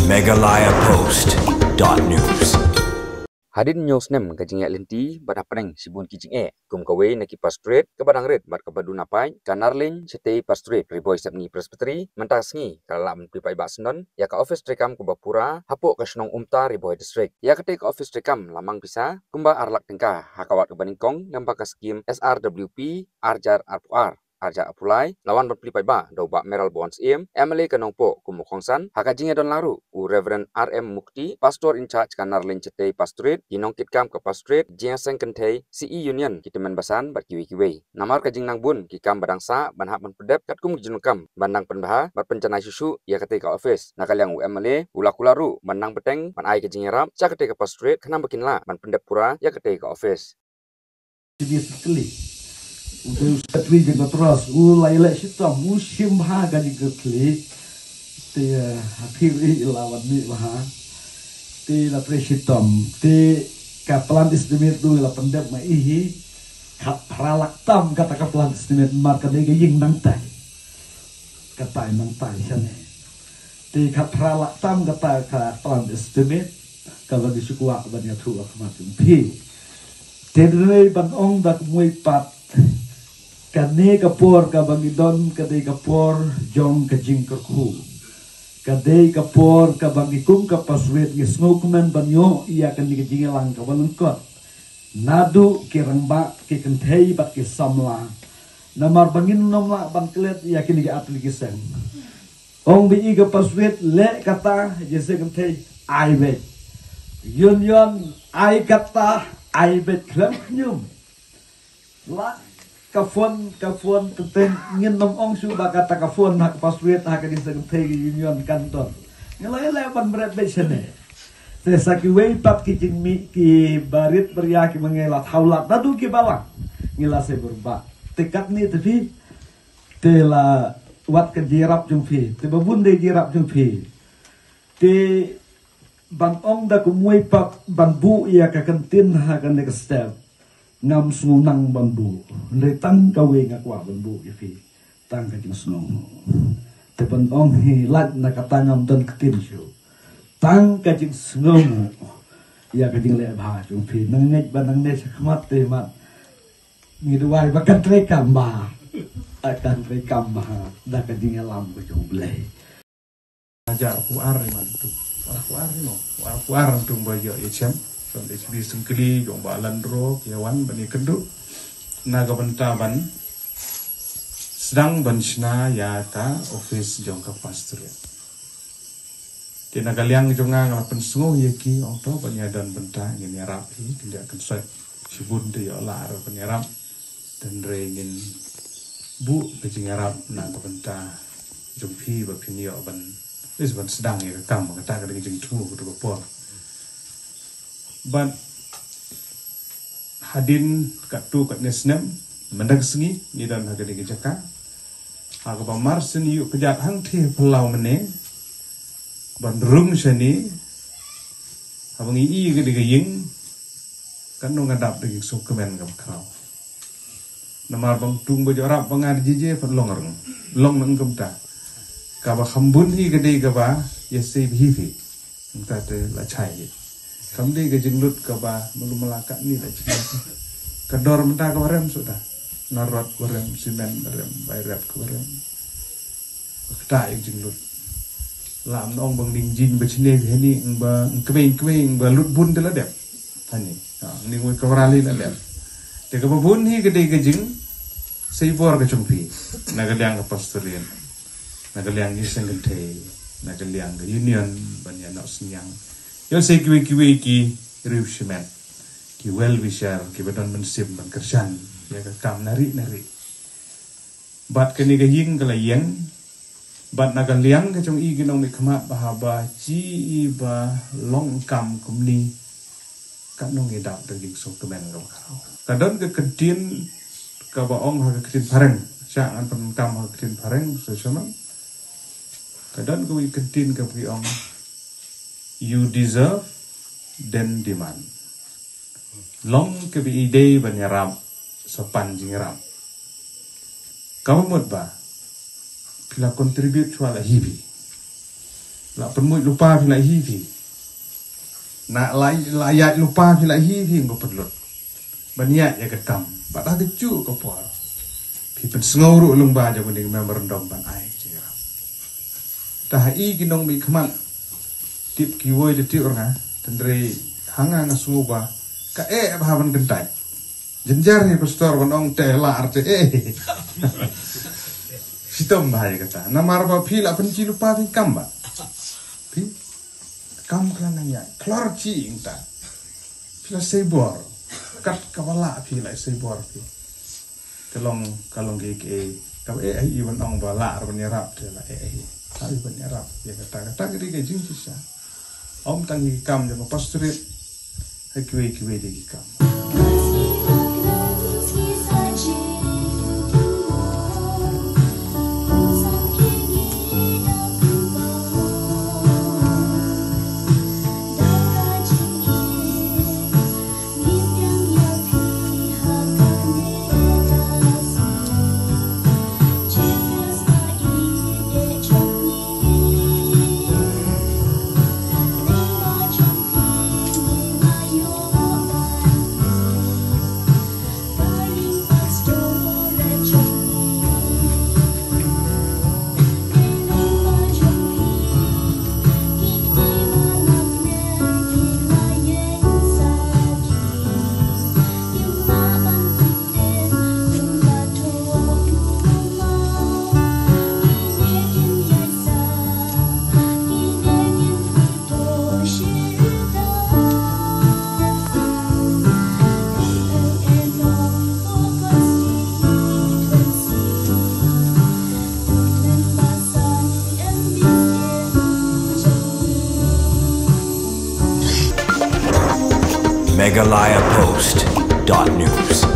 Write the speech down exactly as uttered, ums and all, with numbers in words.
Meghalaya Post dot news. Hadien hynñiew snem ka jingeh lynti bad hapdeng shibun ki jingeh, kum kawei na ki pastorate kaba dang rit bad kaba duna paid, ka Narlin Shatei Pastorate, Ri Bhoi Sepngi Presbytery, mynta ka sngi ka la lah ban plie paidbah syndon ïa ka office treikam kaba pura hapoh ka shnong Umta, Ri Bhoi District. Ïa katei ka office treikam la mang pisa kumba ar lak tyngka ha ka wad kaba nyngkong, namar ka skim S R W P ar hajar arphew ar ar hajar arphew lai, la wan ban plie paidbah da u Bah Mayralborn Syiem, M L A ka Nongpoh kum u kongsan. Ha ka jingïadon lang ruh u Reverend R M Mukti, Pastor in charge ka Narlin Shatei Pastorate, ki nongkitkam ka Pastorate, jingïaseng kynthei, C E Union, ki tymmen basan bad kiwei kiwei. Namar ka jingnang bun ki kam ba dang sah ban hap ban pyndep, katkum ki jingdonkam ban nang pynbha bad pynjanai shuh shuh ïa katei ka office. Na ka liang u M L A u la kular ruh ban nang bteng ban ai ka jingïarap sha katei ka Pastorate, khnang ba kin lah ban pyndep pura ïa katei ka office. Te u dei u secretary jong ka trust, u la ïaleh shitom, u shim bha ka jingkyrkhu. Te, eh, ha phi i la wan mih bha. Te la trei shitom. Te ka plan estimate ruh la pyndep ma i hi. Khatphra lak tam kata ka plan estimate, namar ka dei ka ïing nangtai. Kata nangtai shane. Te khatphra lak tam kata ka plan estimate, kaba ngi shu kwah ban ïathuh ha khmat jong phi. Te dei ban ong da kumwei pat, kane ka por kaba ngi don ka dei ka por jong ka jingkyrkhu. Ka dei ka por kaba ngi kum ka Pastorate ngi sngewkmen ban ïoh ïa kane ka jingïalang kaba lyngkot. Naduh ki rangbah, ki kynthei bad ki samla. Namar ba ngin nym lah ban klet ïa kine ki application. Ong ba i ka Pastorate leh kata, jingïaseng kynthei ai beit. Union ai kata, ai beit khlem khñium. La ka phone, ka phone, teng teng ngin nym ong shuh ba kata ka phone ha ka Pastorate, ha ka jingïaseng kynthei ka Union kan don. Ngi la ïaleh ban bret beit shane. Te sa kiwei pat ki jingmih kiba rit ba ria kiba ngi la thaw lad naduh ki balang, ngi la sei bor ba. Te katne te phi, te la wat ka jingïarap jong phi, te ba bun dei jingïarap jong phi. Te ban ong da kumwei pat ban buh ïa ka ktien ha kane ka step, ngam sngewbha ban buh. Hynrei tang kawei nga kwah ban buh ïa phi, tang ka jingsngewnguh. Te ban ong hi lait na kata ngam don ktien shuh, tang ka jingsngewnguh ïa ka jingleh bha jong phi. Nang ngeit ba nangne shakhmat te mat ngi duwai ba kan treikam bha, kan treikam bha da ka jingïalam ka jong U Blei. Hajar arphew ar ri man tu. Arphew ar ri mo. Arphew ar tu ba ïoh ïa chem. Son H B Sengkeli jong ba Landro ki wan ban ïa kynduh na ka bynta ban sdang ban shna ïa ka office jong ka Pastorate. Te na ka liang jong nga, nga la pynsngew ïa ki, ong to ban ïa don bynta ngin ïarap hi, kin ïa kynsoit shibun te ïoh lah ruh ban ïarap. Hynrei ngin buh ka jingïarap na ka bynta jong phi ba phin ïoh ban, is ban sdang ïa ka kam, kata ka dei ka jingthmu ka tu ka por. Bad hadien katto katne snem, mynta ka sngi ngi don ha kane ka jaka ha kaba mar sien ïoh kjat hangtei phyllaw mynne ban rung shane. Haba ngi i kane ka ïing, katno nga dap da ki jingsngewkmen kaba khraw. Namar bang tung ba jyrap ba nga da jije pat long rung, long nang kumta. Kaba kham bun hi ka dei kaba ïa sei bhi phi. Nangta te la chai hi. Kam dei ka jinglut kaba malu mala katni la chai. Ka dor mynta kaba rem suda. Narot ba rem, simen ba rem, bai rep kaba rem. Kata ïa jinglut. Lam nong bang ding jing ba chine bi hani, ba kmei kmei ba lut bun de la dep. Hani. Ha, ning wei kaba rali la dep. Te kaba bun hi ka dei ka jing sei bor ka jong phi. Na ka liang ka Pastorate, na ka liang ki seng kynthei, na ka liang ka Union ban ïa noh synñiang. Ïoh sei kiwei kiwei ki riew shimet, ki well wisher, kiba don mynsiem ban kyrshan ïa ka kam nari nari. Bad kane ka ïing ka la ïeng, bad na ka liang ka jong i ki nongmihkhmat ba haba chi i ba long kam kumne, katno ngi dap da ka jingsngewkmen kaba khraw. Ka don ka ktien kaba ong ha ka ktien phareng, sha ngan pyndonkam ha ka ktien phareng, so shaman. Ka don kawei ka ktien kaba ki ong, "You deserve, then demand." Long kaba i dei ban ïarap, sa pan jingïarap. Kaba mut ba phi la contribute shuwa la hi phi. La pynmut lypa phi la hi phi. Na la, la ïaid lypa phi la hi phi ba pynlut. Ban ïaid ïa ka kam. Bad ha kajuh ka por phi pynsngew ruh lyngba jong kane ka memorandum ban ai jingïarap. Te ha i ki nongmihkhmat, tip kiwei te tip ruh nga, hynrei ha nga nga sngew ba ka eh bha ban kyntait. Jynjar hi pastor ban ong te lah ar te eh. Shitom bha ïa kata. Namar ba phi la pynjulor lypa phi kam ba. Phi kam khlem nang ïa. Khlor chi ing ta. Phi la sei bor. Kat kaba lah phi la sei bor phi. Ka long, ka long ki, ki, kaba eh, eh, i ban ong ba lah ar ban ïarap te la eh, eh. Lah i ban ïarap. Ïa kata, kata ka dei ka jingshisha. Ym tang hi kam jong ka pastorate. Ha kiwei kiwei de ki kam. Meghalaya Post dot news.